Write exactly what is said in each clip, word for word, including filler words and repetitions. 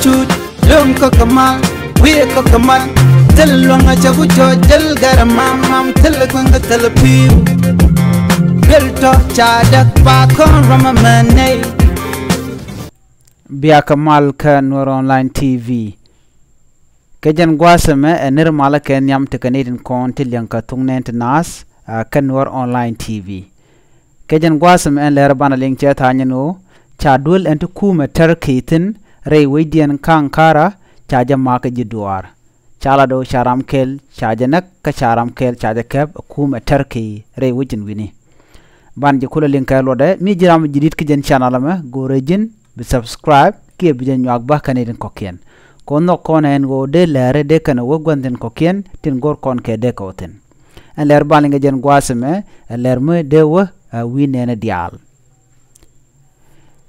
Tut luŋ kä kɛ mal, wi̱i̱ kä kɛ mal. Thil luŋ a cɛ ku cɔ jäl gɛr mam mam, thil kueŋ kä thil pi̱w. Duel tɔ ca däk pa kɔn ram a mɛ nɛy. Bia kɛ mal kä Nuer Online T V. Kɛ jɛn gua̱a̱th ɛmɛ ɛ nir malä kɛ nhiam tekɛ nɛy tin kɔn ti liɛŋ kɛ thuk nɛn ti naath, a, kä Nuer Online T V. Kɛ jɛn gua̱a̱th ɛmɛ ɛn lɛr banɛ liŋ cɛ tha̱a̱ŋ ɛn ɣöö ca duel ɛn ti kumɛ Turkey thi̱n rɛy wecdiɛn kä Ankara, ca jɛ mak kä ji̱ duaar. Ca lat ɣöö ca ram kɛl ca jɛ näk, kä ca ram kɛl ca jɛ kɛp ɛ kumɛ Turkey rɛy wec in wi̱ni. Ban jɛ kulɛ liŋ kɛ luɔtdɛ, mi ji̱ ram ji̱ di̱t kä jɛn channel ɛmɛ, go̱rɛ ji̱n bi subscribe kiɛ bi jɛ nyuak bä kɛ nɛy tin kɔ̱kiɛn. Kɛ ɣöö nhɔk kɔn ɛn ɣöö dee lɛri dee kɛnɛ wä gua̱n thi̱n kɔ̱kiɛn tin go̱r kɔn kɛ dee kɛ wä thi̱n. Ɛn lɛr ban liŋ kɛ jɛn gua̱a̱th ɛmɛ, ɛ lɛr mi dee wä, ɛ wi̱i̱ nɛɛni diaal.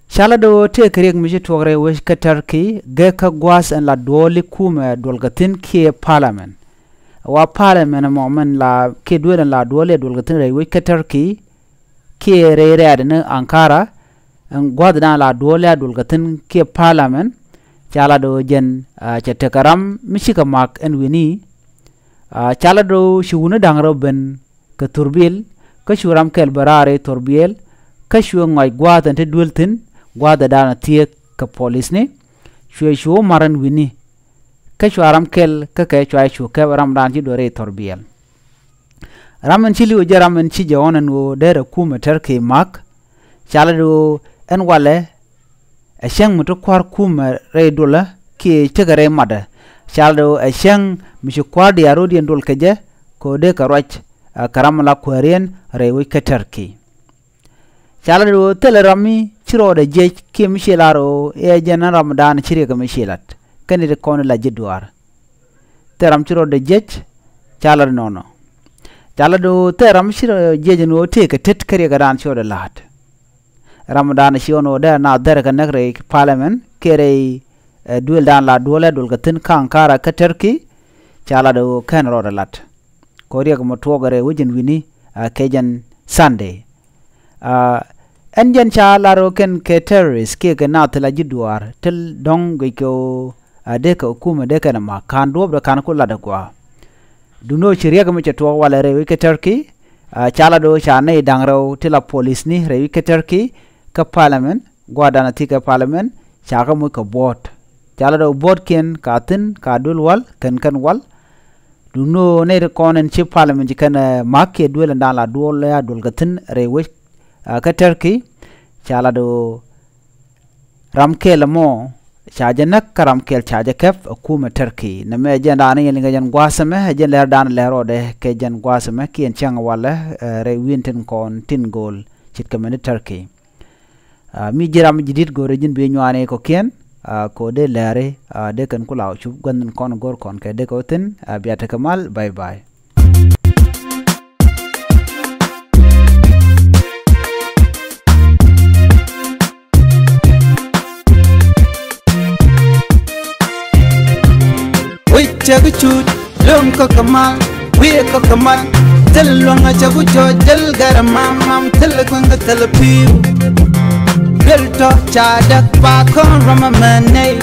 Ca lat ɣöö tëëkɛ riɛk mi ci tuɔɔk rɛy wec kä Turkey, gɛ kä gua̱a̱th ɛn la duɔɔli kumɛ duɔlkɛ thi̱n kiɛ parliament. Wa parliament ɛmɔ min la kiɛ duel ɛn la duɔɔli ɛ duɔlkɛ thi̱n rɛy wec kä Turkey, kiɛ rɛy rɛ̈ɛ̈dɛ ni Ankara, ɛn gua̱a̱th dan la duɔɔli ɛ duɔlkɛ thi̱n kiɛ parliament. Ca lat ɣöö jɛn, a, cɛ tekɛ ram mi cikɛ mak ɛn wi̱ni. A, ca lat ɣöö ci wutni da̱ŋ rɛw ben kɛ thurbil, kä cu ram kɛl bɛ raar rɛy thurbil, kä cuɛ ŋɔc gua̱a̱th ɛn te duel thi̱n, gua̱a̱th ɛ da̱a̱n ɛ thieek kɛ polisni, cuɛ cu wä mar ɛn wi̱ni, kä cua ram kɛl kä kɛ cua cu kɛp ram da̱a̱n ci duel rɛy thurbil. Ram ɛn ci li̱w jɛ ram ɛn ci jɛ ɣɔn ɛn ɣöö derɛ kumɛ Turkey mak, ca lat ɣöö ɛn walɛ ɛ cäŋ mi ti kua̱r kumɛ rɛy dulä kiɛ tekɛ rɛy matdä. Ca lat ɣöö ɛ cäŋ mi ci kua̱r diaal rɔ̱diɛn dul kɛ jɛ, kɛ ɣöö dee kɛ ruac, ɛ, kɛ ram mi la kuääriɛn rɛy wec kä Turkey. Ca lat ɣöö thilɛ ram mi ci rɔɔdɛ jiɛc kiɛ mi ci lar ɣöö ɛ jɛn ɛn ram dan ci riɛk mi ci lat kɛn ti kɔn la ji̱ duaar. Thil ram ci rɔɔdɛ jiɛc, ca lat nɔnɔ. Ca lat ɣöö thil ram ci rɔɔdɛ jiɛc ɛn ɣöö tëëkɛ tet kä riɛk ɛ dan ci rɔɔdɛ la̱a̱t. Ram dan ci ɣɔn ɣöö dee na dhɛr kɛ näk rɛy parliament kiɛ rɛy, ɛ, duël dan la duɔlɛ duɔl kɛ thi̱n kä Ankara kä Turkey, ca lat ɣöö kɛn rɔɔdɛ lat. Kɛ ɣöö riɛk mɔ tuɔɔk rɛy wec in wi̱ni, a, kɛ jɛn Sunday. A, ɛn jɛn ca lar ɣöö kɛn kɛ terrorist kiɛ kɛ naath thil a ji̱ duaar, thil dɔ̱ŋ guic kɛ ɣöö, a, dee kɛ kumɛ dee kɛn ɛ ma̱k, ka̱n duɔ̱ɔ̱pdɛ ka̱n ku lat ɛ gua̱a̱. Duundɛ ɣöö ci riɛk mi cɛ tuɔɔk walɛ rɛy wec kä Turkey, a, ca lat ɣöö ca nɛy da̱ŋ rɛw ti la polisni rɛy wec kä Turkey kä parliament, gua̱a̱r dan a thieek kɛ parliament, ca kɛ moc kɛ buɔ̱ɔ̱t. Ca lat ɣöö buɔ̱ɔ̱tkiɛn ka thi̱n ka duel wal, kɛn kɛn wal. Duundɛ ɣöö nɛy ti kɔn ɛn ci parliament ci kɛn, ɛ, ma̱k kiɛ duel ɛn dan la duɔl ɛ a duɔl kɛ thi̱n rɛy wec, a, kä Turkey, ca lat ɣöö ram kɛl ɛmɔ ca jɛ näk kä ram kɛl ca jɛ kɛp ɛ kumɛ Turkey. Nɛmɛ ɛ jɛn dan yɛn liŋ kɛ jɛn gua̱a̱th ɛmɛ, ɛ jɛn lɛr dan lɛr rɔɔdɛ kɛ jɛn gua̱a̱th ɛmɛ kiɛ ɛn cäŋ walɛ, ɛ, rɛy wi̱i̱n tin kɔn tin go̱o̱l ce̱tkɛ mɛn i̱ Turkey. A, mi ji̱ ram ji̱ di̱t go̱o̱rɛ ji̱n bi nyuani kɔ̱kiɛn, a, kɛ ɣöö dee lɛri, a, dee kɛn ku la wä cup gua̱n thi̱n kɔn go̱o̱r kɔn kɛ dee kɛ wä thi̱n, a, bia tekɛ mal, bye bye. Wec cɛ ki cut, luŋ kä kɛ mal, wi̱i̱ kä kɛ mal. Thil luŋ a cɛ ku cɔ jäl gɛr mam mam, thil kueŋ kä thil pi̱w. Duel tɔ ca däk pa kɔn ram a mɛ nɛy.